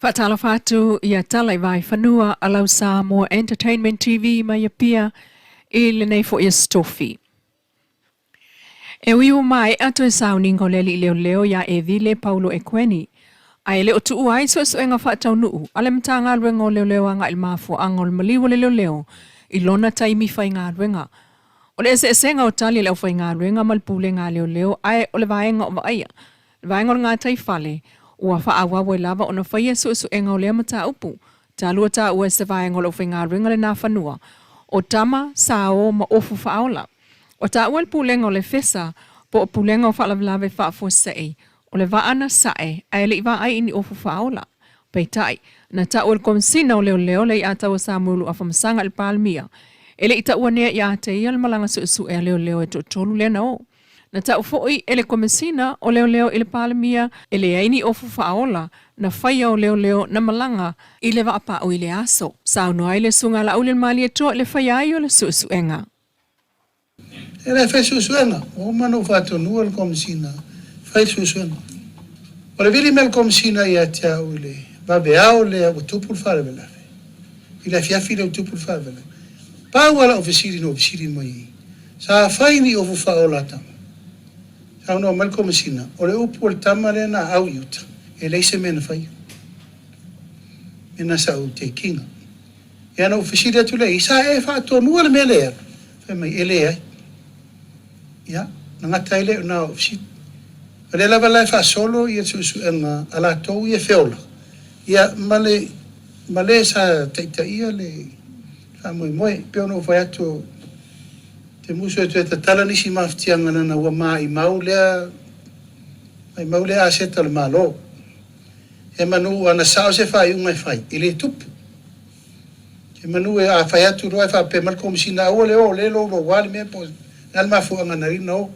Faatalofa atu ia tala i Vaefanua a lau Samoa Entertainment TV mai Apia i lenei foi aso Tofi. E ui ua maea toe sauniga o le alii leoleo ia Evile Paulo Ekueni, ae le o tuua ai suesuega faataunuu a le Matagaluega o Leoleo agai i le mafuaaga o le maliu o le leoleo i lona taimi faigaluega. O le eseesega o tali a le aufaigaluega ma le Pulega a Leoleo ae o le vaega o vaaia le vaega o le gataifale ua faaauau ai lava ona faia suesuega o lea mataupu talu ua taua e se vaega o le aufaigaluega le Nafanua o Tama, Sao ma Ofu Faaola. Ua taua e le Pulega o le FESA po o Pulega o Faalavelave Faafuasei o le vaa na sae ae le i vaai i ni ofu faaola. Peitai, na tau e le Komesina o Leoleo le Iataua Samuelu Afamasaga i le Palemia, e le i taua nea ia te ia le malaga suesue a leoleo e toatolu lea na o. Na tau foi e le Komesina o Leoleo i le Palemia e leai ni ofu faaola na faia o leoleo na malaga i le vaapau i le aso. Saunoa ai le Susuga Laauli Malietoa i le faia ai o le suesuega. E le fai suesuega, ua uma ona ou faatonua le Komesina e fai le suesuega. O le vili mai o le Komesina ia te au i le vaveao lea ua tupu le faalavelave, i le afiafi lea ua tupu le faalavelave, pau lava lau fesili na ou fesili mai ai, sa fai ni ofu faaola a tama? Saunoa mai le Komesina, o le upu a le tama lea na au i uta, e leai se mea na faia. Mea na sa ou take ina. Ia na ou fesili atu lea i ai, sa e faatonua le mea lea e alu? Fai mai, e leai. Ia, na gata ai lea i ina o ou fesili. O lea lava la e faasolo ia le suesuega a latou ia e feola, ia ma le, ma le sa taitaia le faamoemoe. E pei ona ou fai atu, ou te musu e toe tatala nisi mafatiaga leaga ua maimau lea, maimau lea aseta o le Malo. He manu ana sao se faaiuga e fai, e le tupu. He manu e a fai atu loa e faapea mai le Komesina aua le o, o lea e louloua le mea po o le a le mafuaaga na alii ona o.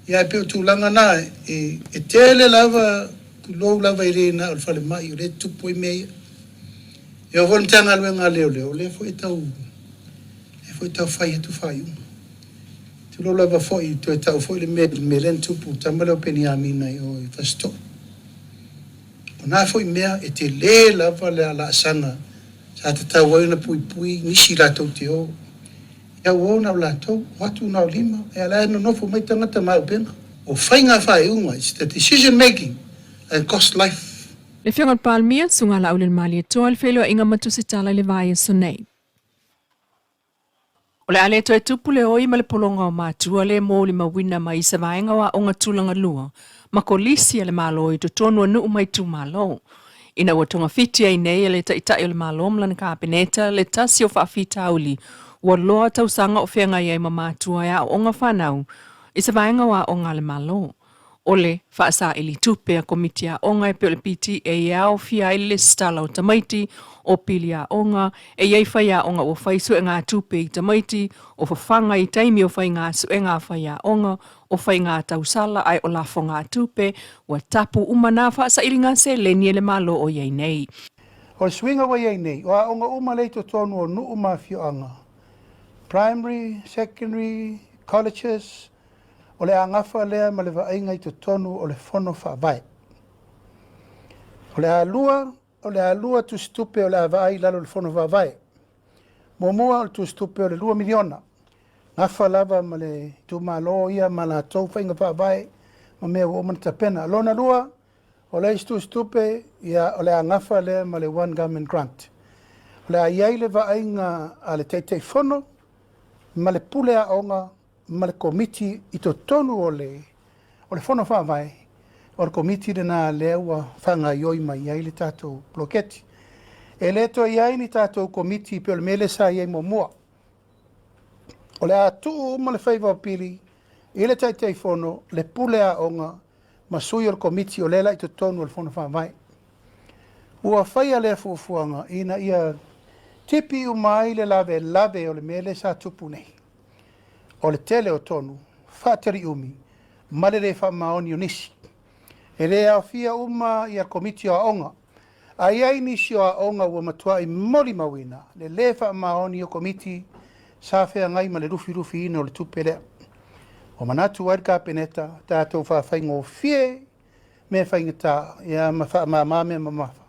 Ia ae pei o tulaga na e tele lava tulou lava e le na o le falemai o lea e tutupu ai mea ia. E oo foi i le Matagaluega a Leoleo, o lea foi e tau, lea foi e tau fai atu faaiuga. Tulou lava foi, toe tau foi le mea i le mea lea na tupu i le tama lea o Peniamina i o i Fasitoouta. O na foi mea e tele lava le laasaga sa tatau ai ona puipui nisi latou te o. Ia ua o na o latou, o atu na o lima, ia la e nonofo mai tagata ma auupega. O faiga faaiuga, it's the decision making that cost life. Le Afioga i le Palemia, Susuga Laauli Malietoa, le feiloaiga ma Tusitala i le vaiaso nei. O le a le toe tupu le oi ma le pologa o matua le molimauina mai i se vaega o aoga tulaga lua ma kolisi a le Malo i totonu o nuu ma itumalo. Ina ua togafiti ai nei e le Taitai o le Malo ma lana Kapeneta le tasi o faafitauli ua loa tausaga o feagai ai ma matua e aooga fanau i se vaega o aoga a le Malo. O le faasaili tupe a Komiti Aoga e pei o le PTA e aofia ai le lesitala o tamaiti, o pili aoga, e i ai faiaoga ua fai suegatupe i tamaiti, o fafaga i taimi o faiga suega a faiaoga, o faiga tausala ae o lafogatupe, ua tapu uma nā faasailiga seleni e le Malo o i ai nei. O le suiga ua i ai nei, o aoga uma lea i totonu o nuu ma afioaga, primary, secondary, colleges, O le agafa lea ma le vaaiga i totonu o le Fono Faavae. O le a lua, o le a lua tusitupe o le a vaai i lalo o le Fono Faavae. Muamua o le tusitupe o le $2 miliona, gafa lava ma le itumalo ia ma latou faiga faavae ma mea ua uma ona tapena. Lona lua, o le isi tusitupe, ia, o le a gafa lea ma le One Government Grant. O le a i ai le vaaiga a le Taitaifono ma le Pule Aoga ma le Komiti i totonu o le o le Fono Faavae, o le Komiti lena lea ua faagaoioi mai ai le tatou poloketi. E le toe i ai ni tatou Komiti pei o le mea lea sa i ai muamua. O le a tuu uma le faiva o pili i le Taitaifono, le Pule Aoga ma sui o le Komiti o lea la i totonu o le Fono Faavae. Ua faia lea fuafuaga ina ia tipi uma ai le lavelave o le mea lea sa tupu nei. O le tele o tonu, faataliumi ma le le faamaoni o nisi. E le aofia uma ia Komiti o Aoga, a i ai nisi o aoga ua matuai molimauina le le faamaoni o Komiti sa feagai ma le lufilufiina o le tupe lea. Ua manatu ai le Kapeneta, tatou faafaigofie mea faigata ia ma faamama mea mamafa.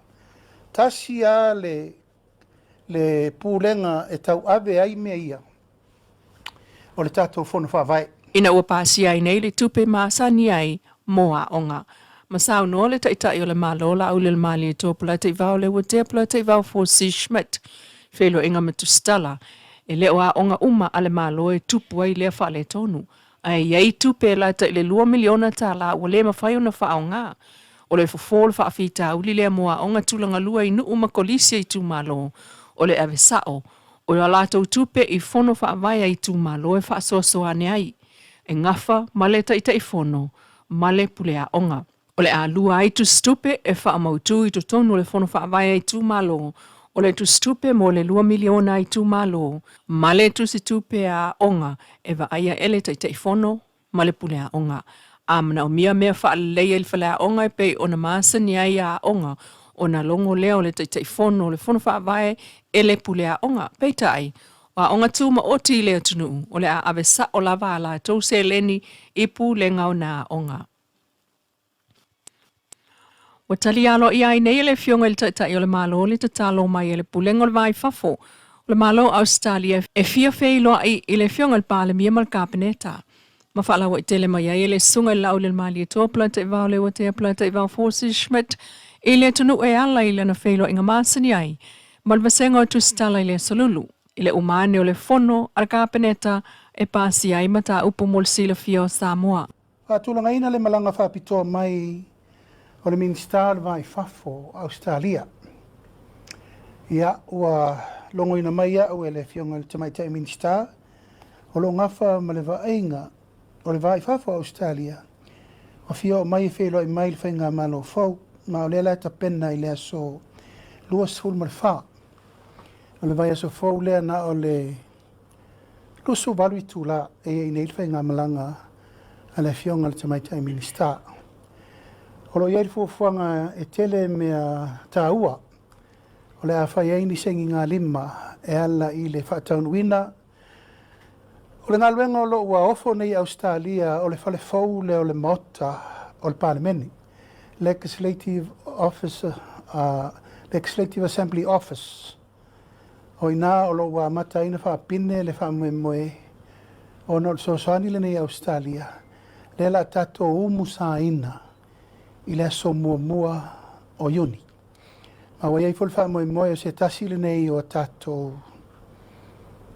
Tasi lava le le pulega e tauave ai mea ia, o le tatou Fono Faavae. Ina ua pasia ai nei le tupe masani ai mo aoga. Ma saunoa le Taitai o le Malo Laaulialemalietoa Polataivao Leuatea Polataivao Fosi Schmidt, feiloaiga ma Tusitala, e le o aoga uma a le Malo e tupu ai lea faaletonu, ae i ai tupe e lata i le $2 miliona ua le mafai ona faaaoga. O le fofo o le faafitauli lea mo aoga tulagalua i nuu ma kolisi a itumalo, o le ave sao o a latou tupe i fono faavae a itumalo e faasoasoa ane ai, e gafa ma le Taitaifono ma le pule aoga. O le a lua ai tusitupe e faamautū i totonu o le fono faavae a itumalo, o le tusitupe mo le $2 miliona a itumalo ma le tusitupe a aoga e vaaia e le Taitaifono ma le pule aoga. A manaomia mea faaleleia i le faleaoga e pei ona masani ai aoga, ona logo lea o le Taitaifono o le fono faavae e le pule aoga. Peitai, o aoga tumaoti i le atunuu, o le a ave sao lava a latou seleni i pulega o nā aoga. Ua talia aloaia ai nei e le Afioga i le Taitai o le Malo le tatalo mai e le Pulega o le Va i Fafo o le Malo o Ausetalia e fia feiloai i le Afioga i le Palemia ma le Kapeneta. Ma faalauaitele mai ai e le Susuga i le Laaulialemalietoa Polataivao Leuatea Polataivao Fosi Schmidt i le atunuu e ala i lana feiloaiga masani ai ma le vasega o Tusitala i le Aso Lulu, i le uma ane o le fono a le Kapeneta e pasia ai mataupu mo le silafia o Samoa. Faatulagaina le malaga faapitoa mai o le Minisita o le Va i Fafo o Ausetalia. Ia, ua logoina mai au e le Afioga i le Tamaitai Minisita o lo o gafa ma le vaaiga o le Va i Fafo o Ausetalia, ua fia oo mai e feiloai mai i le Faigamalo fou, ma o lea la e tapena i le aso 24 o le vaiaso fou lea, na o le 28 itula e i ai nei le faigamalaga a le Afioga i le Tamaitai Minisita. O lo o i ai le fuafuaga e tele mea taua o le a fai ai ni sainigalima e ala i le faataunuuina o le galuega o lo o ua ofo nei i Ausetalia, o le fale fou lea o le Maota o le Palemene, Legislative Office, Legislative Assembly Office. O i ina o lo o ua amata ai ona faapine le faamoemoe ona o le fesoasoani lenei a Ausetalia, lea o le a tatou umusaina i le aso 1 o Iuni. Ma ua i ai foi le faamoemoe o se tasi lenei o a tatou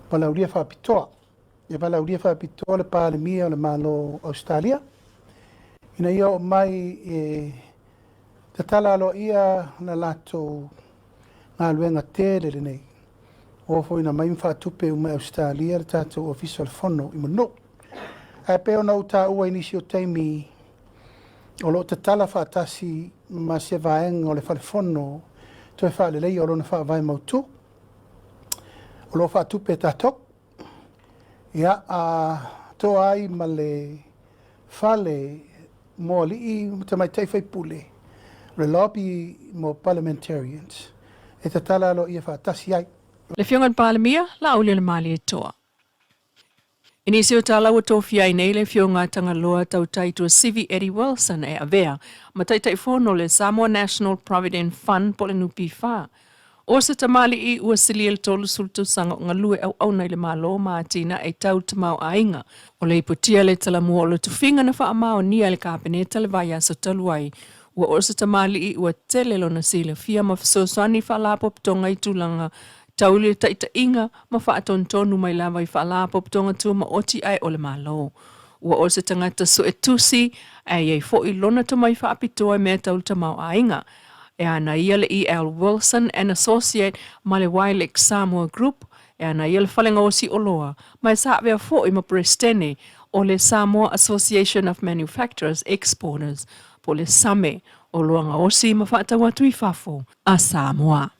valaaulia faapitoa. E valaaulia faapitoa le Palemia o le Malo o Ausetalia ina ia oo mai e tatala aloaia la latou galuega tele lenei, ua ofoina mai ma faatupe uma e Ausetalia le tatou Ofisa o le Fono i Manuu. Ae pei ona ou taua i nisi o taimi, o lo o tatala faatasi ma se vaega o le Fale Fono toe faaleleia o lona faavae mautu, o lo o faatupe e tatou. Ia, a toa ai ma le fale mo alii ma tamaitai faipule, o le lobby mo parliamentarians, e tatala aloaia faatasi ai. Le Afioga i le Palemia, Laaulialemalietoa. I nisi o tala ua tofia ai nei le Afioga a Tagaloa Tautai Tuasivi Eddie Wilson e avea ma Taitaifono o le Samoa National Provident Fund po o le NPF. O se tamalii ua silia i le 30 tausaga o galue auauna i le Malo ma atinae tau tamaoaiga. O le iputia le talamua o le tofiga na faamaonia e le Kapeneta le vaiaso talu ai, ua oo se tamalii ua tele lona silafia ma fesoasoani i faalapotopotoga i tulaga tau i le taitaiga ma faatonutonu mai lava i faalapotopotoga tumaoti ae o le Malo. Ua oo se tagata suetusi ae i ai foi lona tomai faapitoa i mea tau le tamaoaiga. E ana ia le E.L. Wilson and Associate ma le Wilex Samoa Group, e ana ia le fale gaosi oloa, ma e sa avea foi ma Peresetene o le Samoa Association of Manufacturers Exporters, po o le SAME, oloa gaosi ma faatau atu i fafo a Samoa.